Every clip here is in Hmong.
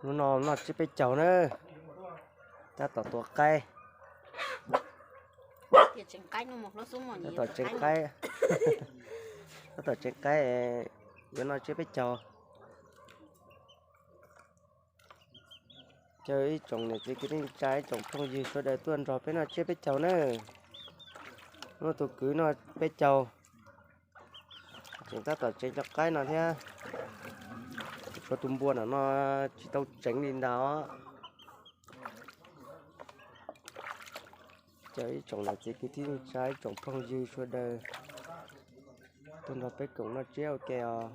Hnub no noj tsiab peb caug na, tab tom tuav qaib. Tab tom tseev qaib, tab tom tseev qaib, yuav noj tsiab peb caug. Caw ib tsoom niam txiv kwv tij neej tsa, ib tsoom phooj ywg sawv daws tuaj nrog peb noj tsiab peb caug na. Muaj tus kwv noj peb caug, tseem tab tom tseev cov qaib no thiab. Tshuav tus npua no no tsis tau tseev li ntawd. Caw ib tsoom niam txiv kwv tij neej tsa, ib tsoom phooj ywg sawv daws tuaj nrog peb koom noj tsiab ua ke os.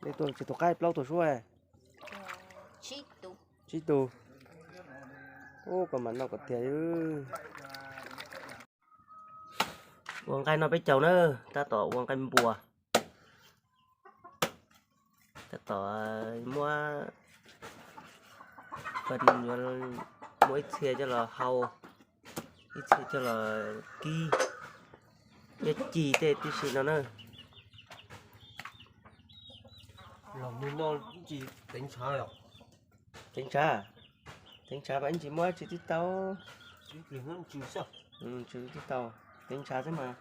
Nej tuaj tsis tus qaib plaub tus sub? Tsib tus. Ub, koj mam noj kom tiag. Ua nqaij noj peb caug na, tab tom ua nqaij npua. Tab tom muab, muab ib txhia coj los hau, ib txhia coj los kib, coj ci tej tib si no na. Los mus no tsis teev tshav los? Teev tshav, teev tshav mas ib ntsis muab tsis tib tau. Ntsws tib tau, teev tshav xwb mas.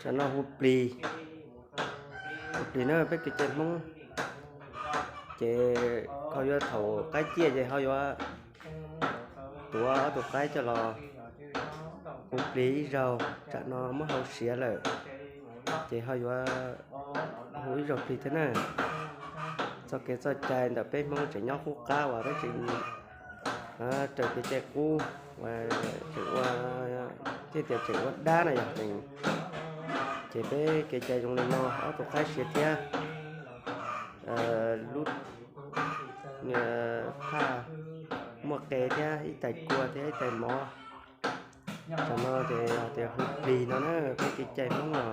Tsam no hu plis, hu plis na peb kev cai Hmoob. Ces ho yuav thaum qaib ciaj ces ho yuav tuav ob tug qaib coj los hu plig ib zaug, tsam no muab hau siav lawm, ces ho yuav hu ib zaug plig thiab na. Txoj kev txoj cai ntawm peb Hmoob tseem nyob qub qab uas peb tseem raws kev cai qub, tseem ua, thiaj tias tseem ua dab na yog, ces peb kev cai zoo li no, ob tug qaib siav thiab lub phaj muaj qe thiab ib tais kua thiab ib tais mov. Tsam no ces tias hu plig no na peb kev cai Hmoob no.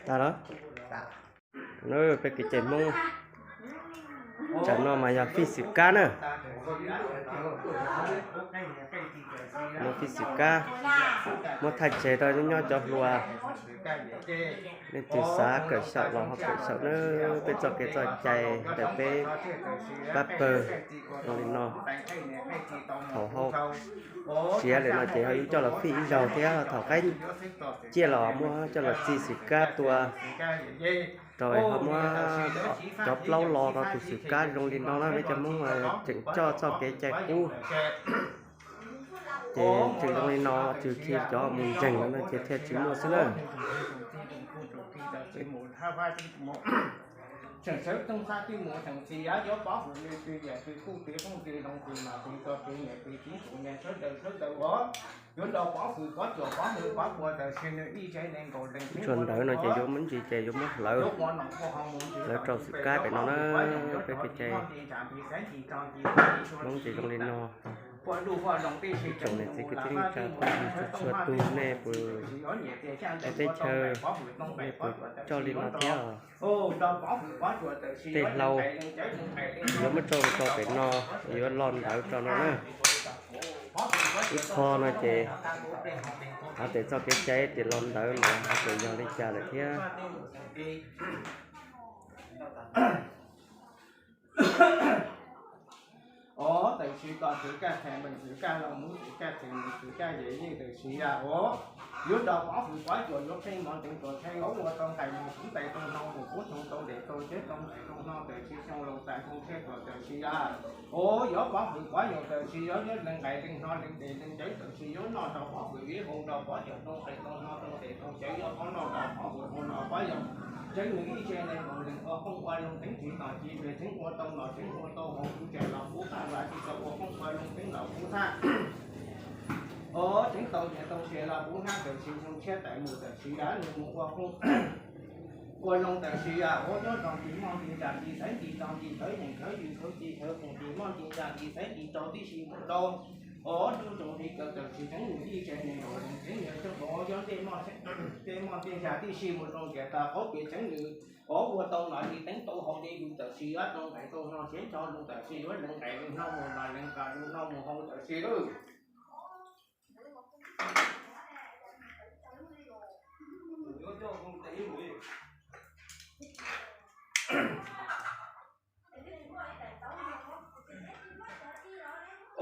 Tas lawm. Peb kev cai Hmoob tsam no mas yog fij xwm kab na. Muab fij xwm kab, muab thaij tseg rau nyob cov hluas, leej twg xav kawm xyaum los ho kawm xyaum na. Peb txoj kev txoj cai ntawm peb pab pawg zoo li no. Thaum hau siav lawm no ces ho yuav coj los fij ib zaug thiab, thaum qaib ciaj los muab coj los txi xwm kab tua rau ho muab cov plaub lo rau tus xwm kab zoo li no na. Peb cov Hmoob tseem coj txoj kev cai qub ces tseem zoo li no, tsuas khi cov mus ntseeg no ces thiaj tsis muaj xwb na. Tseem sawv tooj xab twb mus tseem txiv, yuav pov hwm nws twg yam twg kuj twg phooj twg hloov twg mam twg txog twg niam twg txiv tus niag sawv daws sawv daws uas yuav los pov hwm pov tsuam pov hwm pov pua tam sim no ib tsev nees nkaum leej. Tsuas ntawd no ces yuav muab ntsis ces yuav muab hlawv, hlawv rau xwm kab pem no na. Peb kev cai Hmoob ces zoo li no. Ib tsoom niam txiv kwv tij neej tsa phooj ywg txhua txhua tus, nej puas, nej teb chaws nej puas coj li no thiab? Tej hlau yuav muab tso rau pem no, yuav lo ntawv rau no na. Ib qho no ces hais tias txoj kev cai tias los ntawd mas hais tias yog li cas lawm thiab. Os, tam sim no Txwv Kaj Xais Meej, Txwv Kaj Lauj Hmoob, Txwv Kaj Xais Meej, Txwv Kaj Yawm Yeej tam sim no os, yuav nrog pov hwm pov cuam, yuav pheej mos nteev tuam theej, yuav ua tau nqaim mus kuv ntais tau hno, mus kuv xyoo tau ntes tau tsheb tau nqaim tau hno, tam sim xyoo laus tas xyoo tshiab tuaj tam sim no os, yuav pov hwm pov cuam tam sim no, yuav lees nqaim lees hno lees tes lees cawv tam sim no, yuav noj nrog pov hwm, yuav haus nrog pov cuam, tau nqaim tau hno tau tes tau cawv, yuav pov noj nrog pov hwm, haus nrog pov cuam. Tseeb nws ib tse neeg uas nws ua hoob ua loo teev tsis tom ci, tseeb ua tau los tseeb ua tau haus, kuv tseem los kuv thaj, vas tsis tau ua hoob ua loo teev los kuv thaj. Os, tseeb tau nyiaj tau txiag los kuv hnab, tam sim xyoo tshiab tawm mus tam sim no nws mus ua hoob ua loo tam sim no os, nyob rau nti moj nti ntsa nti xaiv nti tso nti khawv yeej khawv yws khawv ci khawv khoom, nti moj nti ntsa nti xaiv nti tso tib si mus rau os, nruab nroo li kaw tam sim tseeb nws ib tse neeg uas nws tseeb yog coj os, nyob tej moj tej moj tej ntsa tib si mus rau ntiav tas qauv pem tseeb nws os, ua tau los li teev tau haus li yus tam sim, yuav tau nqaim tau hno tsheb nrog lus tam sim, yuav lees nqaim lees hno mus los lees nqaim lees hno mus haus tam sim lawm.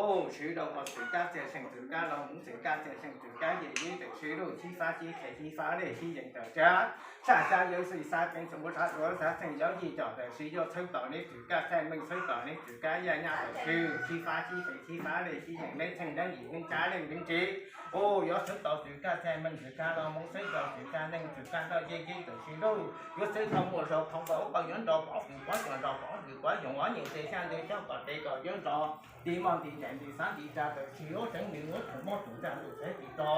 Ub, swv rau qhov Txwv Kaj Xais Meej, Txwv Kaj Lauj Hmoob, Txwv Kaj Xais Meej, Txwv Kaj Yawm Yeej tam sim no, txhib fab txhib fem txhib fab lej txhib yeem tam sim, tshaj xya yawv xwm xya peev xwm ua tshav dua xav txheej yawv yij com tam sim, yuav txhawb tos neb Txwv Kaj Xais Meej, txhawb tos neb Txwv Kaj Yaj Nyab tam sim, txhib fab txhib fem txhib fab lej txhib yeem neb txheej dab yim neeb tsab leej neeb tsev. Ub, yuav txhawb tos Txwv Kaj Xais Meej, Txwv Kaj Lauj Hmoob, txhawb tos Txwv Kaj Neej, Txwv Kaj Nroj Yeej Yeej tam sim lauj, yuav txhawb tau muaj zog thoob plaws ub pawg yuav nrog pov hwm pov cuam, nrog pov hwm pov yoos ob nyeem tes xyaj ntws coj kom tes kom yuav nrog ti moj nti ncaim nti xav nti tsa tam sim, ub tseeb nws ub thaum mob tus ntsa tus tsheb ti to,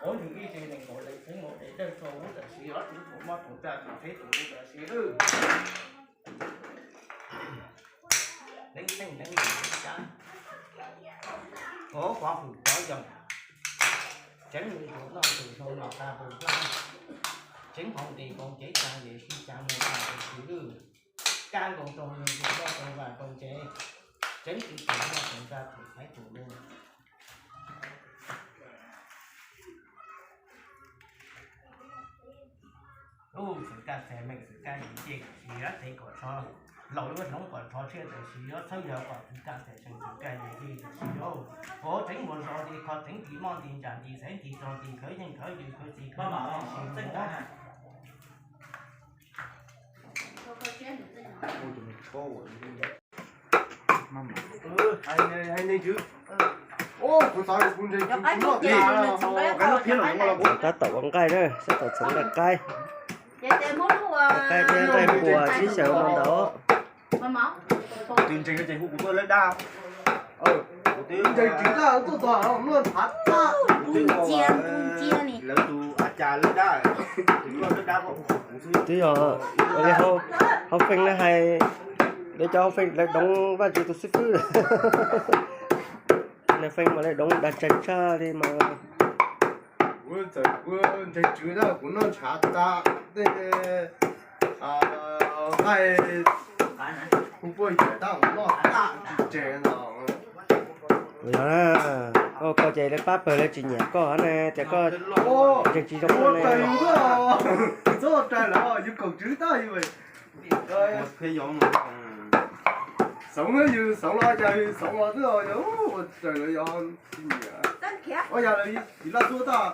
ub nws ib tse neeg nkaus leej tseeb mus es dawj txhua ub tam sim, ob tug thaum mob tus ntsa tus tsheb tus ub tam sim lawm. Neeb txheej neeb yim neeb tsab, ub pov hwm pov yoos, tseeb nws tus noj tus haus los tas tus nplaj, tseeb nphoo ntes nphoo cev tsa yev sib tsa mus tas tus tsis lwj, kab nkoos rau nws tus noj rau vas rau tsev, tseeb tsis tus noj tus ntsa tus tsheb tus lwj. Ub, Txwv Kaj Xais Meej, Txwv Kaj Yawm Yeej, tsis yog tev kom tsho laus, yuav hloov kom tsho tshiab tam sim, yuav txhawb yog kom Txwv Kaj Xais Meej, Txwv Kaj Yawm Yeej tam sim lauj. Ub tseeb muaj zog li qhov tseeb nti moj nti ntsa nti xaiv nti tso nti khawv yeej khawv yws khawv ci khawv ub. Tab tom ua nqaij na, tab tom txhoov nqaij qaib, nqaij thiab nqaij npuas sib xyaw no ntawd. Twb yog hauv feej na hais, lawv cov hauv feej lawv doov Vajtswv tus xib fwb. Lawv feej mas lawv doov dag tsa tshaj li mas. Kuv txawm kuv ntseeg Tswv na, kuv noj ntshav tas tej nqaij, kuv puaj yam tab noj tas tsis tseg no. Yog na, koj ces lawv pab pawg lawv tsis nyiam koj na, tias koj ntseeg tsis zoo ne. Txhob ua raws lawv, yus koom Tswv tab yus, Xoov yus xoov los cas yus xoov los twb yog ua raws lawv yog tsis nyiam. Ua yog lawv tsis laj tuaj tag.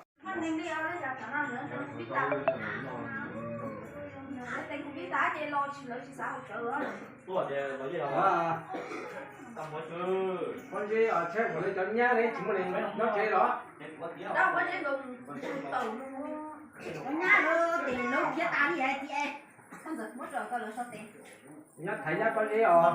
Pob zeb os, tshaib npaum li cov nyab ne tsis muaj neeg nyob tsev los? Cov nyab lawv tes lawv khiav tas li hais tias, nyob thaiv nyab pob zeb os.